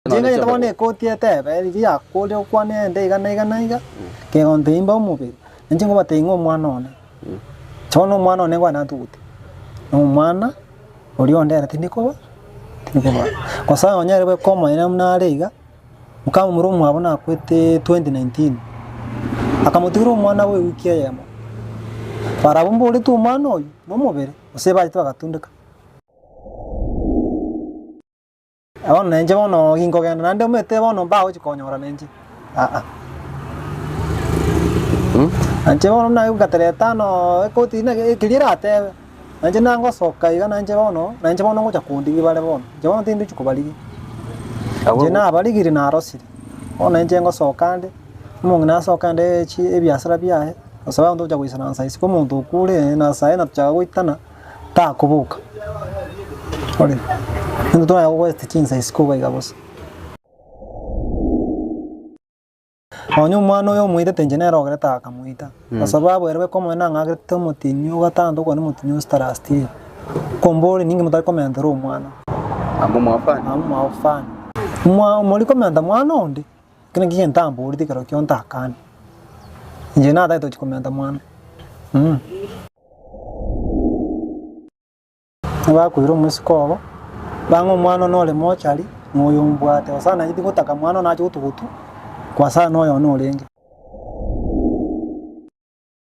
Inche nganyete bono ekoti etebe riria yakorire gokwana ende iga na iga na iga, kegontebia mbe omobere, inche ngobatebia ng'a omwana one, inche bono omwana one nkogenda ntugute, na omwana oria onde ere tindi koba tindi koba. Gose onye ere bweka omonene buna are iga, mokamomura omwabo nakwete 2019, akamotigera omwana bwa ewiki eyemo, barabwo mboretwe omwana oywo na omobere, gose bachete bagatundeka. Bono nainche bono ginkogenda naende omanyete bono mbagochi konyora nainche aa. Nainche bono buna ngatera etano ekoti naki ekeria eratebe, nainche nangosoka iga nainche bono, nainche bono ngocha kondigia bare bono, inche bono tindochi kobarigia. Inche nabarigirie narosire, bono nainche ngosoka nde, omong'ina asoke ande chi ebiasara biaye, gose abanto gocha goisaransa isiko omonto okure nasaye natochaka goitana. takoboka. Ore, intwe twanya gogoesta chinsa isiko iga iga bosa. Nonya omwana oyo omoitete inche nere ogerete akamoita, kwa sababu ere bweka omonyene ang'akerete omotinyi ogatanta okonywa omotinyi o last year, kombori ninki motari komentera omwana. Amo mwafani. Amo mwafani. Mwa mori komenta mwana onde, ekio nakio egento amboreti ekero kio ntakane. Inche natagete gochia komenta mwana. Bakoira omosike obo, bang'a omwana one ore mochari, na oyo ombwate, gose naye tigotaka mwana one ache gotugutwa, kwasana na oyo one orenge.